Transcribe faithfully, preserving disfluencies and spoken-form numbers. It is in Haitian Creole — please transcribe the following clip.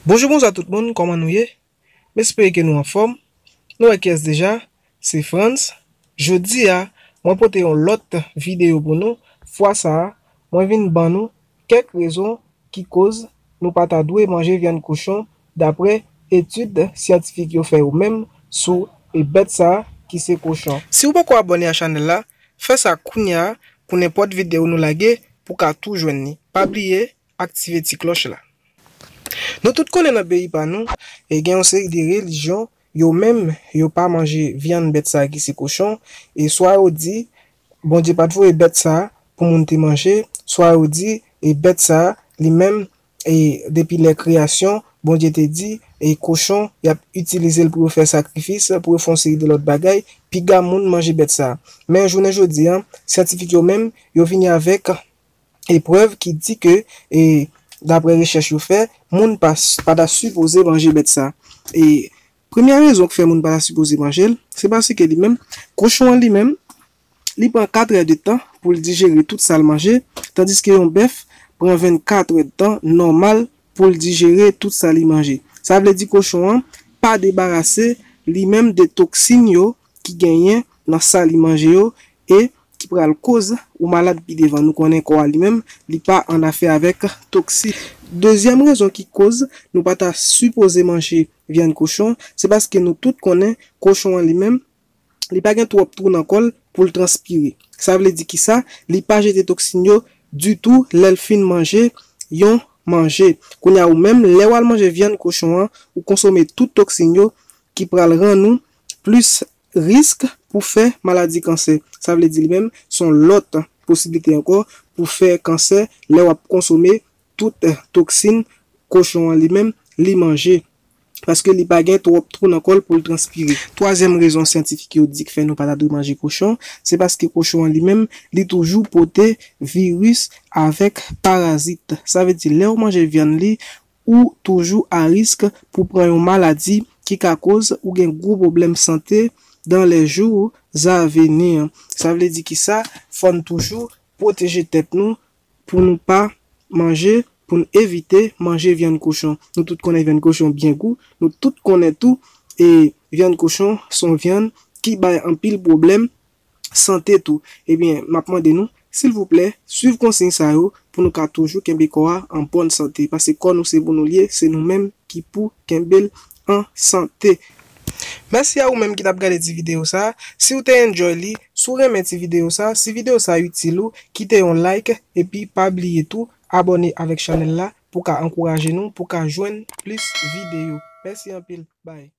Bonjou, bonswa tout moun, kòman nou ye? M espere ke nou anfòm. Nou wè kiyès deja? Se Frantz. Jodi a, mwen pote yon lòt videyo pou nou. Fwa sa a, mwen vin ban nou kèk rezon ki koz nou pa ta dwe manje vyann kochon, daprè etid syantifik yo fè yo menm sou e bèt sa a ki se kochon. Si w poko abòne a chanèl la, fè sa kounye a pou nenpòt videyo nou lage pou w ka tou jwenn li. Pa bliye aktive ti klòch la. Nou tout konnen nan peyi pa nou, e gen yon seri de relijyon, yo menm, yo pa manje vyann bèt sa a ki se kochon, e swa yo di, Bondye pa t voye bèt sa a pou moun te manje, swa yo di, e bèt sa a, li menm, e depi lè kreyasyon, Bondye te di, e kochon, y ap itilize l pou yo fè sakrifis, pou yo fè yon seri de lòt bagay, piga moun manje bèt sa a. Men jounen jodi a, syantifik yo menm, yo vini avèk eprèv ki di ke, e, daprè rechèch yo fè, moun pa, pa ta sipoze manje bèt sa. E premye rezon ki fè moun pa ta sipoze manje l, se paske li menm, kochon an li menm, li pran kat è de tan pou l dijere tout sa l manje, tandiske yon bèf pran vennkat è de tan nòmal pou l dijere tout sa li manje. Sa vle di kochon an pa debarase li menm de toksin yo ki genyen nan sa li manje yo e ki pral koz ou malad pi devan. Nou konnen kò a li menm, li pa an afè avèk toksin. Dezyèm rezon ki koz nou pa ta sipoze manje vyann kochon, se paske nou tout konnen kochon an li menm, li pa gen twòp twou nan kò l pou l transpire. Sa vle di ki sa? Li pa jete toksin yo ditou lè l fin manje yon manje. Kounye a ou menm, lè w al manje vyann kochon an, ou konsome tout toksin yo ki pral rann ou plis risk pou fè maladi kansè. Sa vle di li menm, se yon lòt posiblite ankò pou fè kansè lè w ap konsome tout toksin kochon an li menm li manje. Paske li pa gen twòp twou nan kò l pou l transpire. Twazyèm rezon syantifik yo di k fè nou pa ta dwe manje kochon, se paske kochon an li menm, li toujou pote viris avèk parazit. Sa vle di, lè w manje vyann li, ou toujou a risk pou pran yon maladi ki ka koz ou gen gwo pwoblèm sante dans les jours à venir. Sa vle di ki sa? Fò n toujou pwoteje tèt nou pou nou pa manje, pou n evite manje vyann kochon. Nou tout konnen vyann kochon byen gou, nou tout konnen tou, e vyann kochon se yon vyann ki bay anpil pwoblèm sante tou. Ebyen, m ap mande nou, silvouplè, swiv konsiy sa yo pou nou ka toujou kenbe kò a an bòn sante. Paske kò nou se pou nou l ye, se nou menm ki pou kenbe l an sante. Mèsi a ou menm ki t ap gade ti videyo sa. Si w te enjoy li, si w renmen ti videyo sa, si videyo sa itil ou, kite yon like, epi pa bliye tou, abòne avèk chanèl la pou ka ankouraje nou, pou ka jwenn plis videyo. Mèsi anpil. Bye.